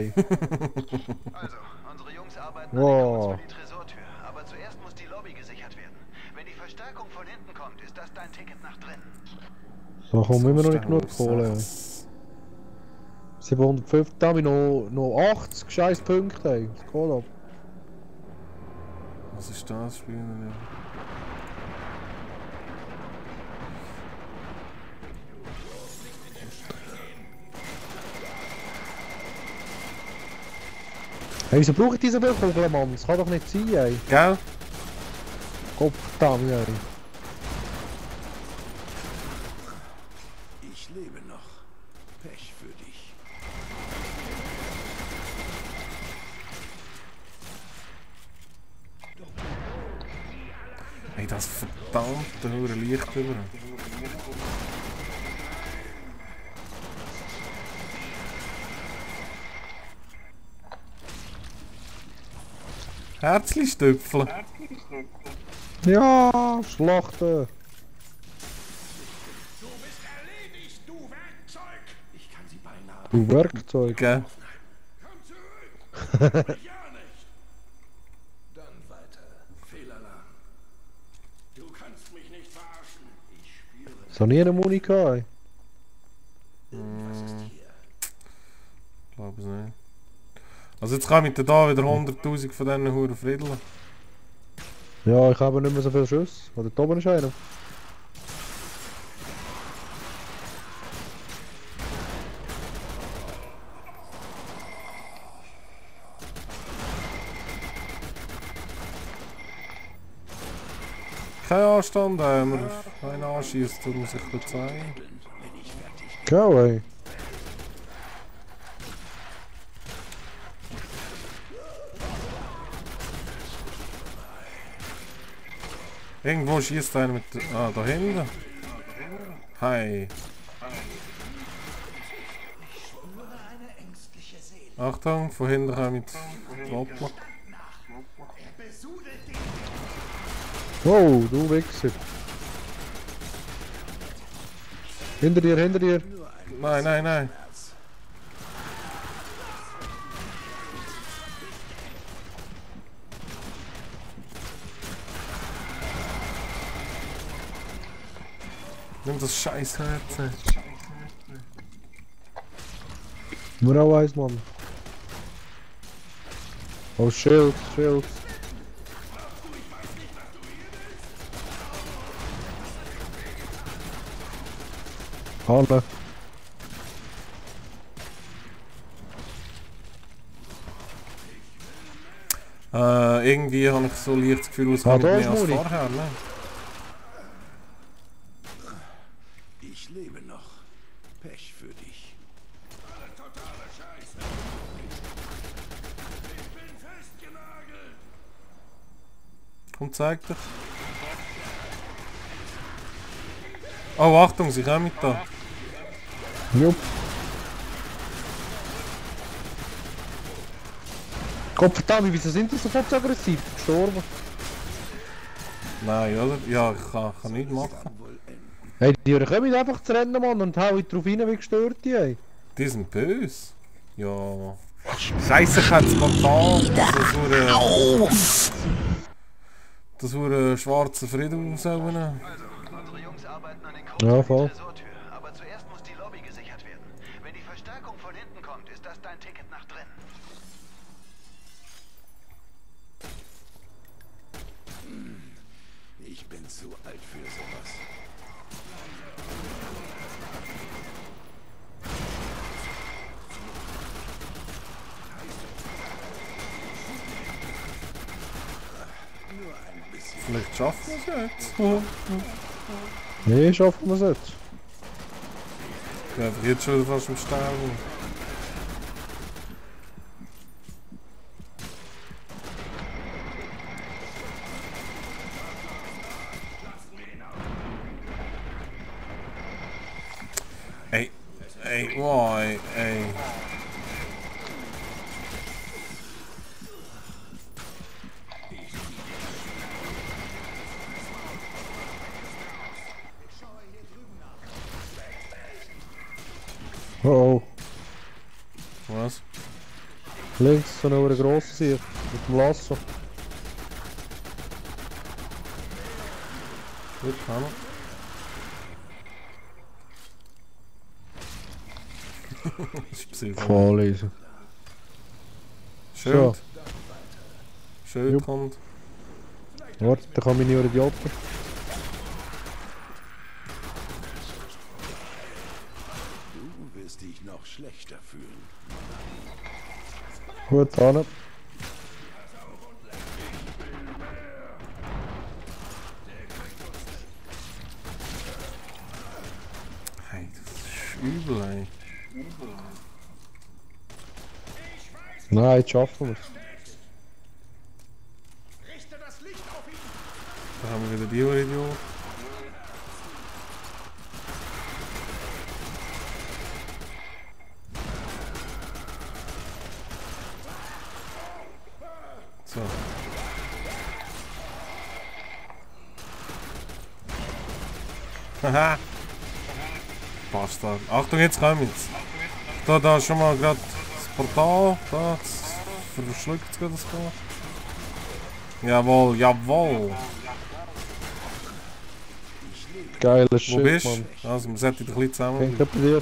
ey. Also, unsere Jungs arbeiten an den Codes für die Tresortür, aber zuerst muss die Lobby gesichert werden. Wenn die Verstärkung von hinten kommt, ist das dein Ticket nach drinnen. So kommen immer noch nicht genug Kohle, ey. 750, da habe ich noch 80 scheiß Punkte, ey. Das geht ab. Was ist das? Spielen? Hey, wieso brauche ich diese Kugeln, Mann? Das kann doch nicht sein, ey. Gell? Gottverdammt, ey. Ich lebe noch. Pech für dich. Hey, das verdammte hure Licht über. Herzli-Stöpfel. Ja, Schlachten. Du bist erledigt, du Werkzeug! Ich kann sie beinahe. Du Werkzeug. Gell? Komm zurück! Ja nicht! Dann weiter. Fehlalarm. Du kannst mich nicht verarschen. Ich spüre. So nie eine Monika, ey. Was ist hier? Glaube es nicht. Also jetzt kann ich mir da wieder 100.000 von diesen Huren friedeln. Ja, ich habe nicht mehr so viele Schüsse. Oder da oben ist einer. Kein Anstand, haben wir einen anschießt, das muss ich dir zeigen. Go, ey. Irgendwo schießt einer mit. Ah, da hinten. Hi. Achtung, von hinten kann ich mit Doppler. Oh, du Wichser. Hinter dir, hinter dir. Nein, nein, nein. Nimm das scheiß Herz. Nur auch eins, Mann. Oh, Schild, Schild. Alle. Irgendwie habe ich so leicht das Gefühl, es Ah, kommt da mehr ist als Muni. vorher, ne? Ich lebe noch. Pech für dich. Totale Scheiße. Ich bin festgenagelt. Komm, zeig dich. Oh, Achtung, sie kommen da. Jupp. Gottverdammt, wieso sind die sofort so aggressiv? Gestorben. Nein, oder? Ja, ich kann nichts machen. Hey, die kommen einfach zu rennen, Mann, und hauen drauf rein wie gestört, ey. Die sind böse. Ja. Scheiße, ich hätte es mal getan. Das wurde schwarze Frieden sollen. Also, unsere Jungs arbeiten an den Codes Ja, für voll. die Tresortür, aber zuerst muss die Lobby gesichert werden. Wenn die Verstärkung von hinten kommt, ist das dein Ticket nach drinnen. Ich bin zu alt für sowas. Nur ein bisschen. Vielleicht schaffen wir es jetzt. Nee, schaffen wir es jetzt. Ich bin einfach jetzt schon wieder fast am Sterben. Ey, wow, ey. Oh, oh. Was? Links so eine grosse Sicht. Mit dem Lasso. Gut, Hammer. Das ist Psycho. Voll easy. Schild. So. Schild Jupp. kommt. Warte, da kann meine Idioten. Du wirst dich noch schlechter fühlen. Gut, an. Hey, das ist übel, ey. Nein, jetzt schaffen wir es. Richte das Licht auf ihn! Da haben wir wieder die Idiot. So. Haha. Bastard. Achtung, jetzt kommen's. Da schon mal gerade das Portal. Da, verschluckt es gerade das Portal. Jawohl, jawohl. Geiler Wo Shit, bist Mann. du? Also, wir sollten dich ein bisschen zusammen. Ich hab bei dir.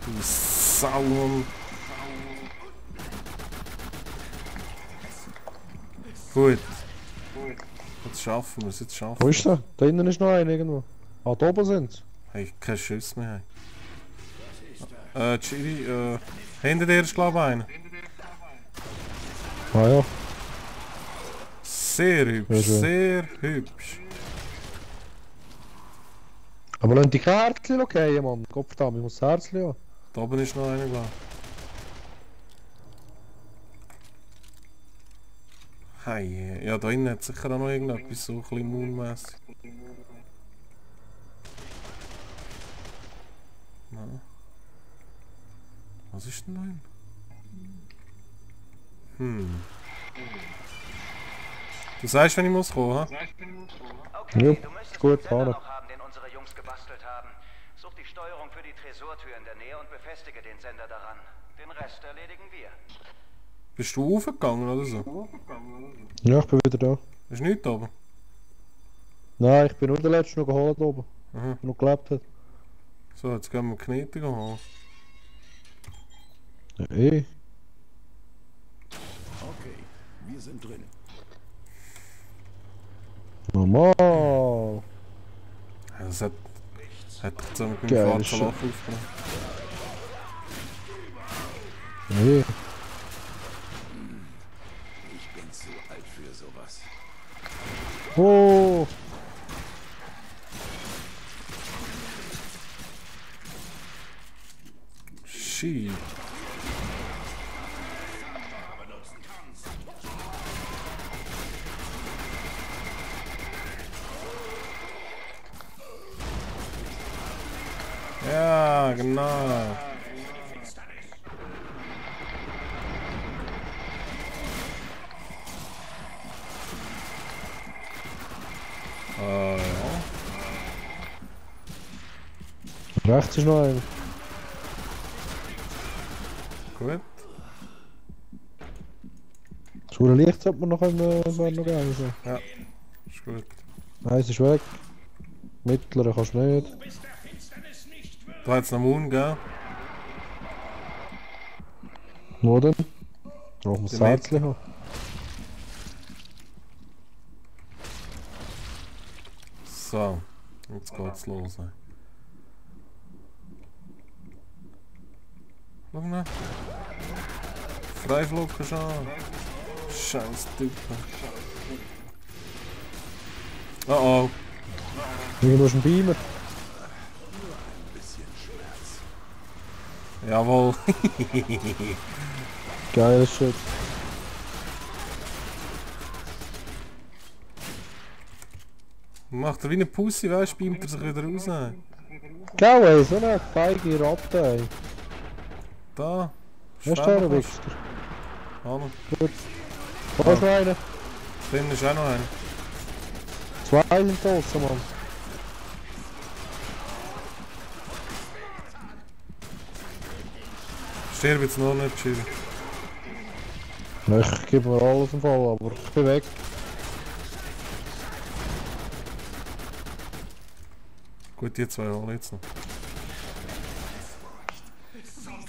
Du Sau. Gut. Jetzt schaffen wir es, jetzt schaffen Wo wir ist der? Da hinten ist noch einer irgendwo. Ah, da oben sind's. Hey, kein Schuss mehr. Chiri, hinter dir ist glaube ich einer. Ah ja. Sehr hübsch, Ja, schön. sehr hübsch. Aber lass die Kärtchen okay, Mann. Kopfdam, ich muss das Herzchen haben. Da oben ist noch einer, glaube ich. Hey, ja, da innen hat sicher auch noch irgendetwas, so ein bisschen moonmässig. Na. Was ist denn da hin? Du sagst, wenn ich muss kommen, ha? Okay, Jupp, du müsstest gut, den Sender Hanne. noch haben, den unsere Jungs gebastelt haben. Such die Steuerung für die Tresortür in der Nähe und befestige den Sender daran. Den Rest erledigen wir. Bist du aufgegangen oder so? Ja, ich bin wieder da. Ist nichts da oben? Nein, ich bin nur der Letzte noch geholt oben. Aha. Der noch gelebt hat. So, jetzt gehen wir Knete holen. Ja, eh. Okay, wir sind drin. Normal. Ja, das hat jetzt mit dem Geil, schwarzen shit. Loch aufgenommen. Eh. Ich bin zu alt für sowas. Oh. Shit. Ja, genau. Ja. Rechts ist noch einer. Gut. Das hure Licht sollte man noch noch geben. So. Ja, ist gut. Eins ist weg. Mittlere kannst du nicht. Du bist der Finsternis nicht würdig. Da hat es noch Moon, gell? Wo denn? Da muss Die das Herzchen haben. So, jetzt geht's los. Ey. Schau mal. Freiflug schon. Scheiß Typ. Oh oh. Irgendwo ist ein Beamer. Jawohl. Geiler Shit. Macht er wie eine Pussy, weißt du, beamt er sich wieder raus. Gau ey, so eine feige Ratte ey. Da. Was ist der Wichser? Hallo. Gut. Da ist noch einer. Drinnen ist auch noch einer. Zwei sind draussen, Mann. Stirb jetzt noch nicht, Schiri. Ich gebe mir alles im Fall, aber ich bin weg. Gut, die zwei holen jetzt noch.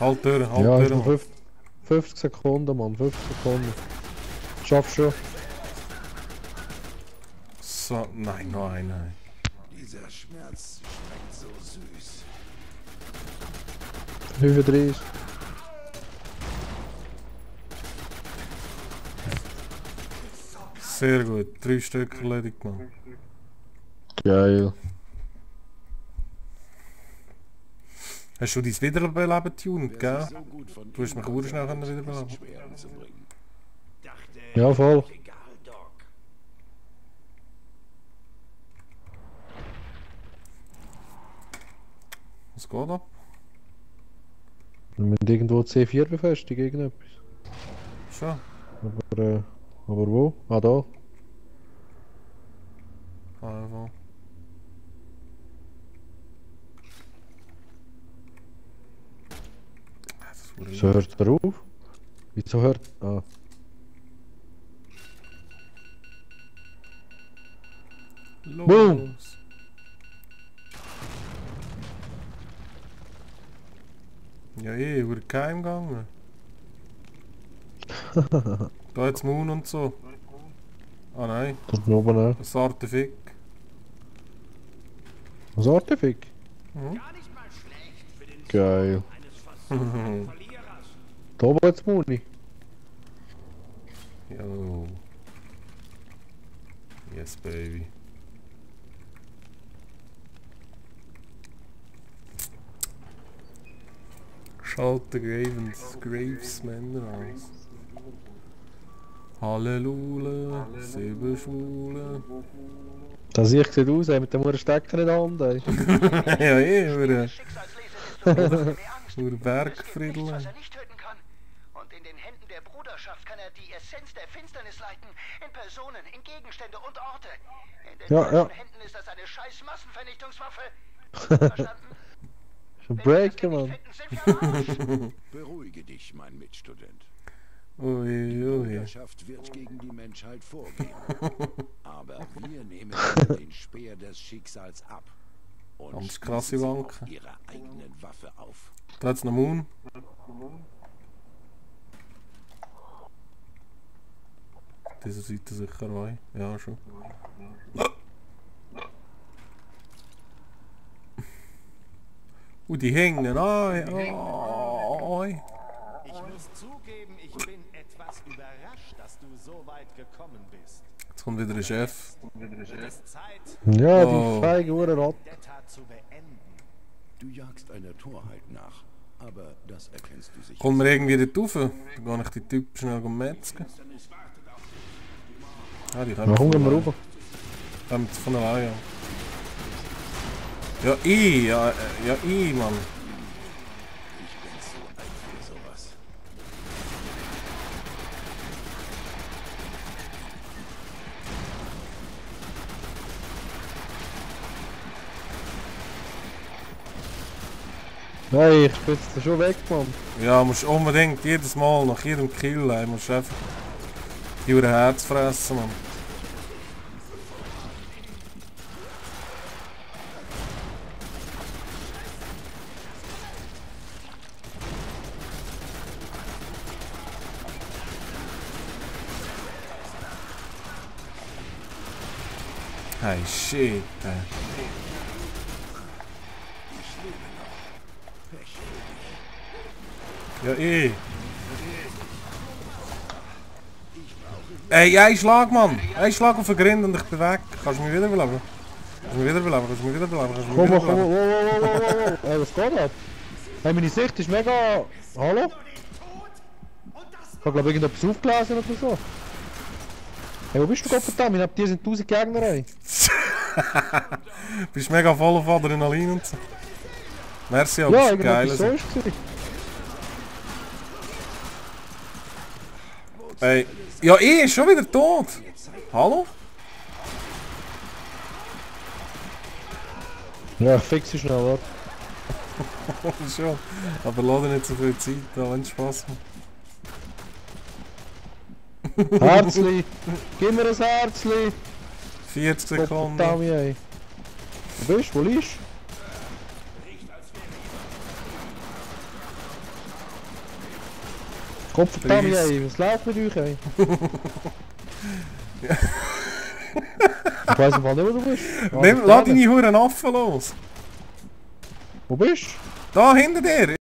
Halt Türen, halt Ja, Türen. ist noch 50 Sekunden, Mann, 50 Sekunden. Schaffst du schon? So, nein, nein. Dieser Schmerz schmeckt so süß. 35. Sehr gut, 3 Stück erledigt, Mann. Geil. Hast du dein Wiederbeleben tuned, Wer gell? sich so gut von Du hast mich ihm urschnell konzentriert, wiederbeleben. ist schwer umzubringen. Ja, voll. Egal, Doc. Was geht ab? Wir müssen irgendwo C4 befestigen, irgendetwas. Schon? Aber wo? Ah, da. Einfach. Wieso hört er auf? Wieso hört... Ah. Boom! Los! Ja, wurde geheim gegangen. Da jetzt Moon und so. Ah nein, Dort oben auch. das Artefik. Was Artefik? Gar nicht mal schlecht für den Geil. eines versuchten Verlierers. Da oben jetzt Muni. Jo. Yes, baby. Schalte Gravesmänner aus. Halleluja, 7 Schwule. Das Sicht sieht aus, ey, mit dem Stecker in der Hand, ey. Ja, hure Schicksalslese ist hure nichts, Bergfriedel. was er nicht töten kann. Und in den Händen der Bruderschaft kann er die Essenz der Finsternis leiten. In Personen, in Gegenstände und Orte. In den Ja, ja. falschen Händen ist das eine scheiß Massenvernichtungswaffe. Verstanden? Schon Wenn wir das breaken, nicht Mann. finden, sind wir am Arsch. Beruhige dich, mein Mitstudent. Ui, Die ui. Bruderschaft wird gegen die Menschheit vorgehen. Aber wir nehmen ihnen den Speer des Schicksals ab. Und Ganz krasse schließen sie Wanken. auf ihrer eigenen Waffe auf. Da hat's noch Moon. Diese Seite sicher rein. Ja, schon. Die hängen. Ai. Ich muss zugeben, ich bin etwas überrascht, dass du so weit gekommen bist. Jetzt kommt wieder der Chef. Es ist Zeit, Ja, Oh. die feige Uhrenratte. Detta zu beenden. Du jagst einer Torheit nach. Aber das erkennst du sicher. Kommen wir irgendwie dort rauf? Dann kann ich die Typen schnell metzgen. Ah, die Dann kommen wir rauf. Kommen jetzt von alleine. Ja, ich, Mann. Ich bin zu alt für sowas. Hey, ich bin jetzt schon weg, Mann. Ja, musst unbedingt jedes Mal nach jedem Kill, musst einfach die Herz fressen, Mann. Hey, shit. Ja, Ey, ein Schlag, Mann! Ein Schlag auf den Grind und ich bin weg. Kannst du mich wiederbeleben? Kannst du mich wiederbeleben? Kannst du mich wiederbeleben? Kannst du mich Komm, komm, wiederbeleben? wow. Hey, was geht ab? Hey, meine Sicht ist mega... Hallo? Ich hab glaub irgendetwas aufgelesen oder so. Hey, wo bist du Gottverdammt? Ich hab dir sind 1000 Gegner, ey. Bist mega voll auf Adrenalin und so. Merci, aber Ja, das ist geil. irgendetwas so ist es. Ey, ja, ist schon wieder tot. Hallo? Ja, ich fix sie schnell, warte. Schon. Aber lade nicht so viel Zeit an, wenn es Spaß macht. Herzli! Gib mir ein Herzli! 40 Sekunden. Tommy, ey. Wo bist du? Wo liegst du? Kopf Tommy, ey. Was läuft mit euch, ey? Ich weiss nicht, wo du bist. Lass deine Huren Affen los! Wo bist du? Da hinter dir!